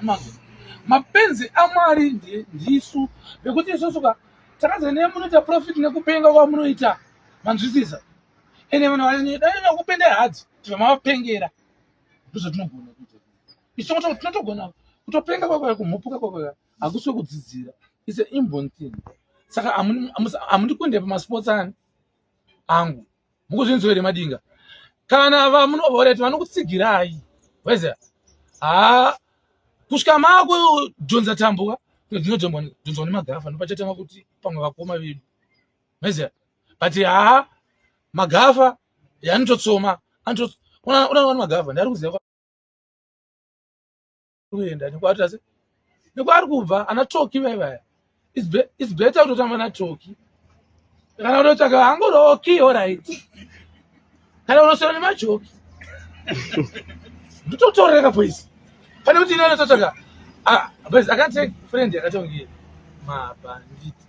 Amazon. Mapenzi aMwari ndisu nekuti isusu ka takazi ne munoita profit nekupenga kwamunoita manzwisisa ende vanhu vanodai vakupenda hadzi tibva mavapengera ndozvatinogona kuita isu tinotogona kutopenga kwakwaya kumhupuka kwakwaya hakusi kwekudzidzira its an inborn thing saka hamundikunde pamasports ani angu mukuzvinzwa here madinga kana vamunovoreti vanokutsigirai waiziva haa kusvika maakudhonza tambo ka dzinodhonzwa nemagafa ndopachatanga kuti pamwe vakoma vedu maiziva but haa magafa yanototsoma unaona magafa ndari kuziva kuenda nekwaari se nekwaari kubva ana toki vai vaya it's better kutotamba natoki kana kutotsvaka hangu roki orit kana unoswera nemajoki ndototoreka boys pane kuti ine nototsvaka ah, boys i can't take friend yakatonge mabhanditi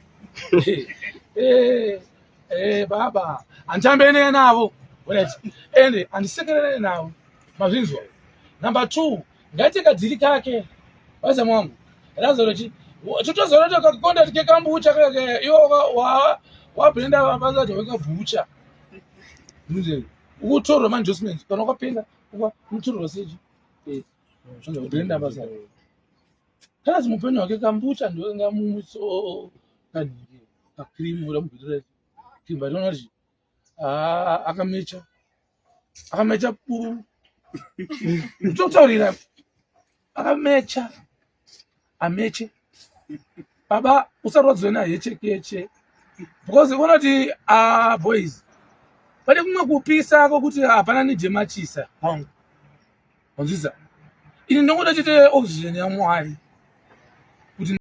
eh, eh, baba handitambe navo right and handisekerere navo mazvinzwa number two ngaite kadhiri kake vaza mwangu razorochi totozoona kuti kakonda kekambucha kake iwo wabrenda vazati wekabhucha ukutorwa maendorsements kana wakapinda unotorwa seji eh, brenda basa kana zimupenyu wake kambucha ndongamumutso kanhingi kakrimu ramubhitira kimba ndinoona kuti ah, akamecha akamecha buru ndotaurira akamecha ameche baba usarwadziwe nahechekeche because unoti ah, boys pane kumwe kupisa kokuti hapana nejemachisa kwangu wanzwisa ini ndongoda chete oxygen yamwari.